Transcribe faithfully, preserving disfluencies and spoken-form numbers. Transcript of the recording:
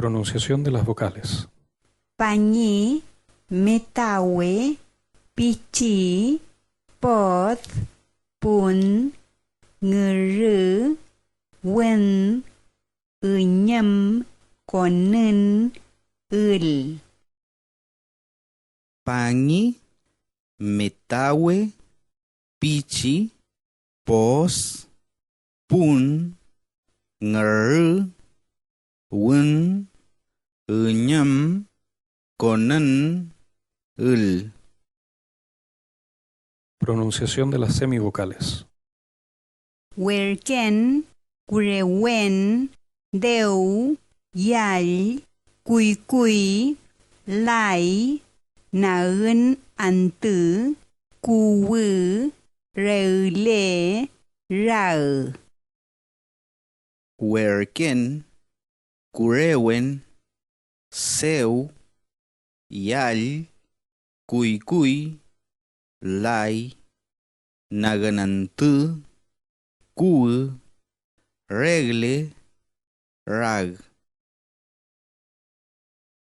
Pronunciación de las vocales. Pañi, metawe, pichi, pod, pun, ngürü, wün, üñüm, konün, ül. Pañi, metawe, pichi, pos, pun, ngürü, wün, üñüm, konün, ül. Pronunciación de las semivocales. Werken, kurewen, dew, yall, kuykuy, lay, nagün antü, kuwü, regle, rag. Werken, kurewen, sew, yall, kuykuy, lay, nagün antü, kuwü, regle, rag.